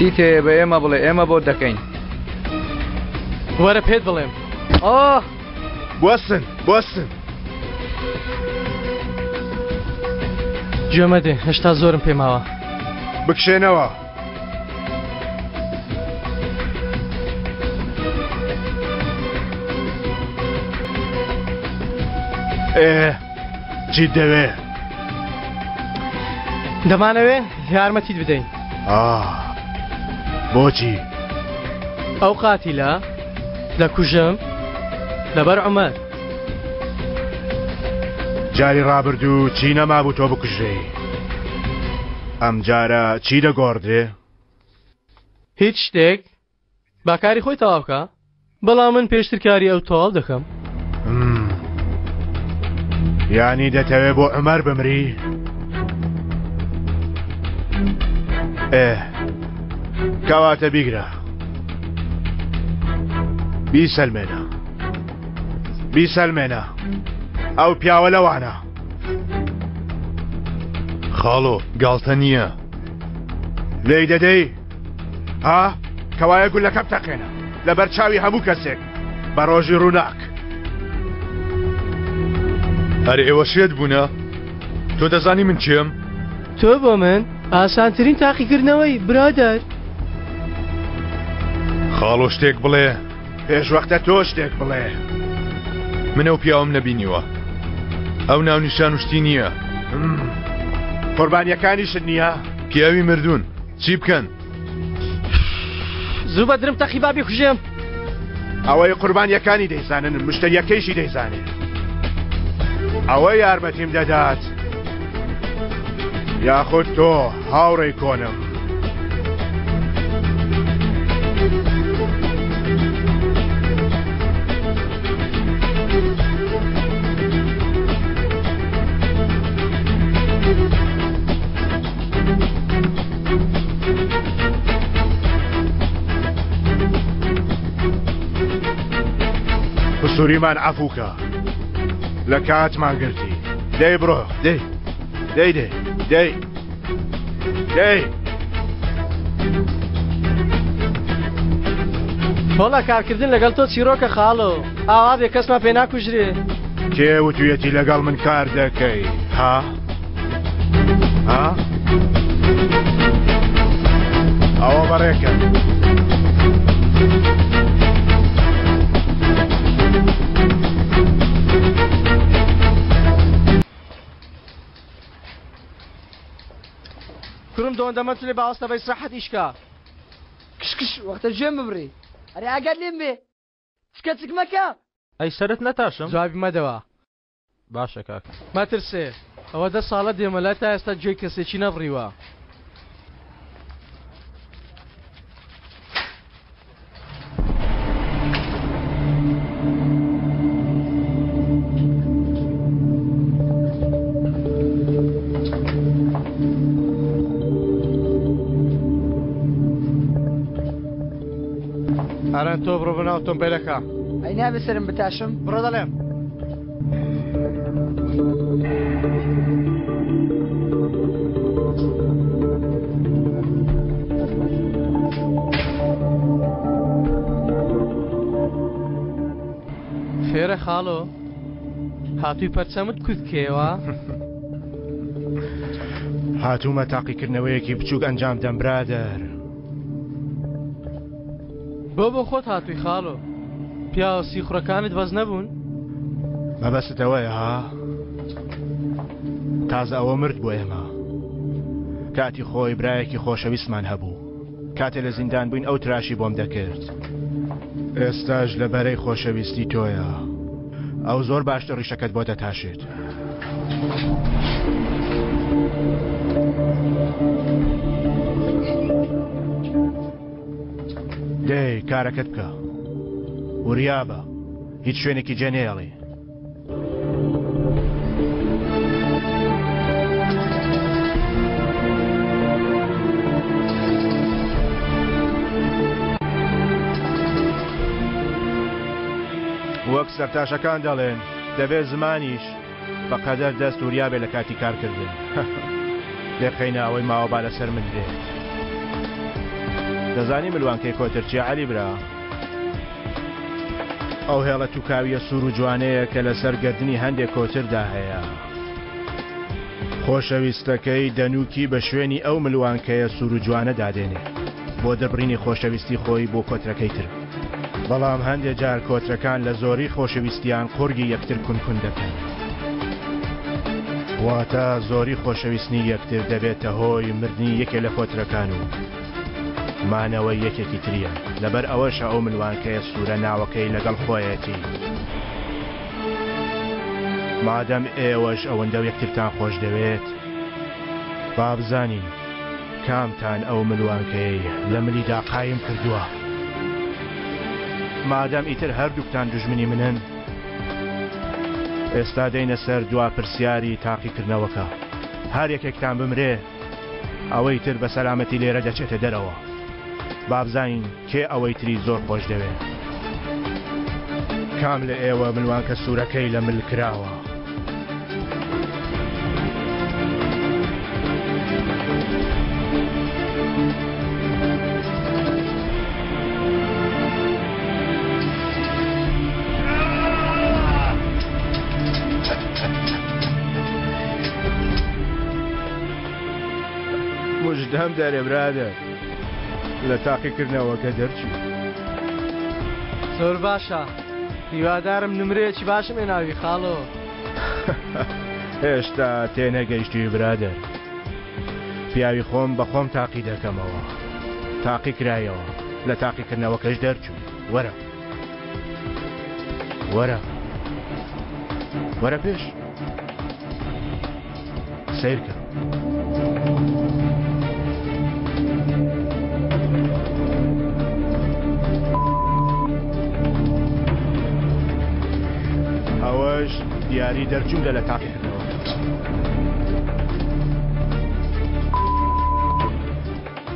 چیت هەیە بە ئێمە بڵێ ئێمە بۆت دەکەین. وەرە پێت بڵێم. ئاه! بوەستن بوەستن. گوێ مەدێ هێشتا زۆرم پێ ماوە. بکشێنەوە. ئێ چیت دەوێ؟ دەمانەوێ یارمەتیت بدەین. ئاه بۆچی؟ ئەو قاتیلە دەکوژم لەبەر عومەر. جاری ڕابردوو چی نەمابوو تۆ بکوژرێی ئەمجارە چی دەگۆڕدرێ؟ هیچ شتێک با کاری خۆی تەواو بکا بەڵام من پێشتر کاری ئەو تەواو دەکەم. یانی دەتەوێ بۆ عومەر بمری؟ ئێ کەواتە بیگرە بیسەلمێنە بیسەلمێنە ئەو پیاوە لەوانە. خاڵۆ گاڵتە نییە. لێی دەدەی؟ ها؟ کەوایە گولەکە بتەقێنە لەبەر چاوی هەموو کەسێک بە ڕۆژی ڕووناک. ئەرێ ئێوە شێت بوونە؟ تۆ دەزانی من کێم؟ تۆ بۆ من ئاسانترین تاقیکردنەوەی برادەر. خاڵۆ شتێک بڵێ. پێش وەختە تۆ شتێک بڵێ. من ئەو پیاوەم نەبینیوە. ئەو ناونیشان و شتی نییە. قوربانیەکانیشت نییە؟ پیاوی مردوون چی بکەن؟ زوو بە درم تەقی با بیکوژێم. ئەوەی قوربانیەکانی دەیزانن مشتەریەکەیشی دەیزانێ. ئەوە یارمەتیم دەدات یاخود تۆ هاوڕێی کۆنم. قسوریمان عەفوکە لە کاتمان گرتی دەی بڕۆ دەی دەی دەی دەی دەی وەڵا کارکردن لەگەڵ تۆ چیرۆکە خاڵۆ ئاوا بێ کەسمان پێ ناکوژرێ. کێ وتویەتی لەگەڵ من کار دەکەی ها؟ ها؟ ئەوە بەڕێکە. کوڕم دۆندەمە تلێ باوەستە بە ئیسراحەت ئیش کا. کش کش وەختە گوێم ببڕی. ئەرێ ئاگات لێم بێ چکە چک مەکە. ئەی سەرت نەتاشم؟ جوابی مەدەوە. باشە کاکە. مەترسێ ئەوە دە ساڵە دێمە لای تا ئێستا گوێی کەسێکی نەبڕیوە. ئاران تۆ بڕۆ بەناو ئۆتۆمبێلەکە. ئەی نابێ سەرم بتاشم؟ بڕۆ دەڵێم. خێرە خاڵۆ هاتووی پەرچەمت کورت کەیەوە؟ هاتوومە تاقیکردنەوەیەکی بچووک ئەنجام دەم برادەر. بۆ بۆ خۆت هاتووی خاڵۆ؟ پیاوە سیخوڕەکانت بەس نەبوون؟ مەبەستت ئەوەیە ها؟ تازە ئەوە مرد بۆ ئێمە. کاتی خۆی برایەکی خۆشەویستمان هەبوو. کاتێ لە زیندان بووین ئەو تراشی بۆم دەکرد. ئێستاش لە بەرەی خۆشەویستی تۆیە. ئەو زۆر باشتر ڕیشەکەت بۆ دەتاشێت. دەی کارەکەت بکە. وریابە. هیچ شوێنێکی جێ نەیەڵی. وەک سەرتاشەکان دەڵێن دەبێت زمانیش بە قەدەر دەست وریا بێ لە کاتی کارکردن. لێقەینە ئەوەی ماوە با لەسەر من بێت. دەزانی ملوانکەی کۆتر چیە عەلی برا؟ ئەو هێڵە توکاویە سوور و جوانەیە کە لەسەر گەردنی هەندێک کۆتردا هەیە. خۆشەویستەکەی دەنووکی بە شوێنی ئەو ملوانکەیە سوور و جوانە دادێنێ بۆ دەربڕینی خۆشەویستی خۆی بۆ کۆترەکەی تر. بەڵام هەندێ جار کۆترەکان لە زۆری خۆشەویستیان قوڕگی یەکتر کون کون دەکەن. واتە زۆری خۆشەویستنی یەکتر دەبێتە هۆی مردنی یەکێ لە کۆترەکان و مانەوەی یەکێکی تریان. لەبەر ئەوەشە ئەو ملوانکەیە سوورە ناوەکەی لەگەڵ خۆیەتی. مادەم ئێوەش ئەوەندە یەکترتان خۆش دەوێت، با بزانین کامتان ئەو ملوانکەیەی لە ملیدا قایم کردووە. مادەم ئیتر هەردووکتان دوژمنی منن، ئێستا دێینە سەر دوا پرسیاری تاقیکردنەوەکە. هەر یەکێکتان بمرێ، ئەوەی تر بە سەلامەتی لێرە دەچێتە دەرەوە. با بزانین کێ ئەوەی تری زۆر خۆش دەوێ. کام لە ئێوە ملوانکە سوورەکەی لە مل کراوە؟ مژدەم دەرێ برادەر لە تاقیکردنەوەکە دەرچوو. زۆر باشە هیوادارم نمرەیەکی باشم هێناوی خاڵۆ. هێشتا تێنەگەیشتووی برادەر. پیاوی خۆم بە خۆم تاقی دەکەمەوە. تاقی کرایەوە لە تاقیکردنەوەکەش دەرچووی. وەرە. وەرە. وەرە پێش. سەیرکە. ئەوەش دیاری دەرچوونە لە تاقیکردنەوە.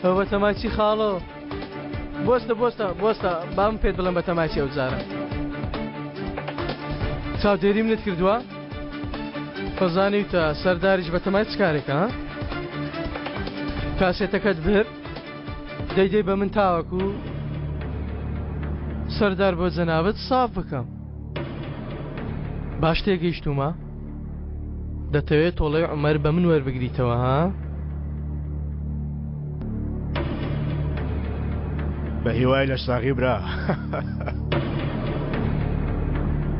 ئەو بەتەمای چی خاڵۆ؟ بۆستە بۆستە بۆستە با من پێت بڵێم بەتەمای چی ئەو جارە چاودێری منت کردووە؟ خۆزانیوتە سەرداریش بەتەمای چ کارێکە ها؟ کاسێتەکەت برد دەیدەی بە من تاوەکو سەردار بۆ جەنابت ساف بکەم باش تێگەیشتوومە دەتەوێت تۆڵەی عومەر بە من وەربگریتەوە ها؟ بە هیوای لەش ساغی برا.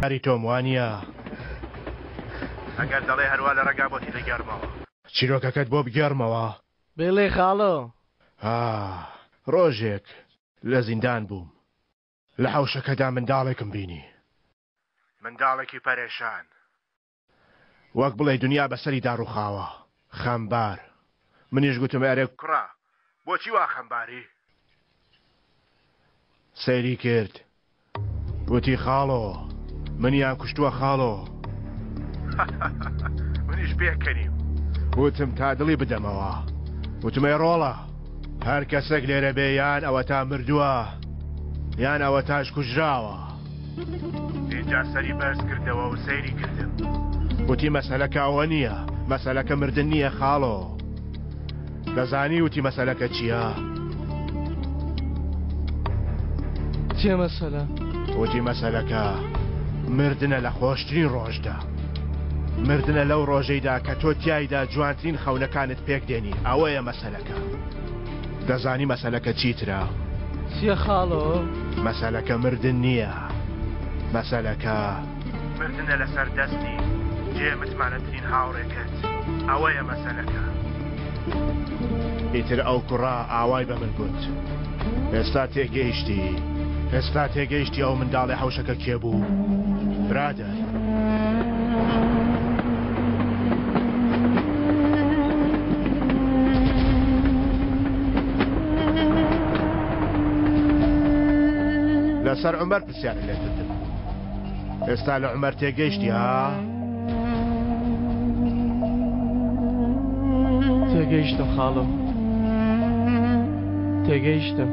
کاری تۆم وانیە؟ ئەگەر دەڵێ هەروا لە ڕێگا بۆتی دەگێڕمەوە. چیرۆکەکەت بۆ بگێڕمەوە؟ بڵێ خاڵۆ. ئا ڕۆژێک لە زیندان بووم لە حەوشەکەدا منداڵێکم بینی. منداڵێکی پەرێشان. وەک بڵێی دنیا بەسەریدا ڕووخاوە. خەمبار. منیش گوتم ئەرێ کوڕە بۆچی وا خەمباری؟ سەیری کرد وتی خاڵۆ منیان کوشتووە خاڵۆ. منیش پێکەنیم وتم تا دڵی بدەمەوە. وتم ئەی ڕۆڵە هەر کەسێک لێرە بێ یان ئەوەتا مردووە یان ئەوەتاش کوژراوە. ئینجا سەری بەرز کردەوە و سەیری کردم. وتی مەسەلەکە ئەوە نییە، مەسەلەکە مردن نییە خاڵۆ. دەزانی وتی مەسەلەکە چییە؟ چییە مەسەلە؟ وتی مەسەلەکە مردنە لە خۆشترین ڕۆژدا. مردنە لەو ڕۆژەیدا کە تۆ تیایدا جوانترین خەونەکانت پێک دێنی، ئەوەیە مەسەلەکە. دەزانی مەسەلەکە چیترە؟ چیە خاڵۆ؟ مەسەلەکە مردن نییە، مەسەلەکە. مردنە لەسەر دەستی جێ متمانەترین هاوڕێکەت، ئەوەیە مەسەلەکە. ئیتر ئەو کوڕە ئاوای بە من گوت. ئێستا تێگەیشتی، ئێستا تێگەیشتی ئەو منداڵی حەوشەکە کێ بوو؟ برادەر. لەسەر عومەر پرسیارت لێ کردم. ئێستا لە عومەر تێگەیشتی ها؟ تێگەیشتم خاڵۆ. تێگەیشتم.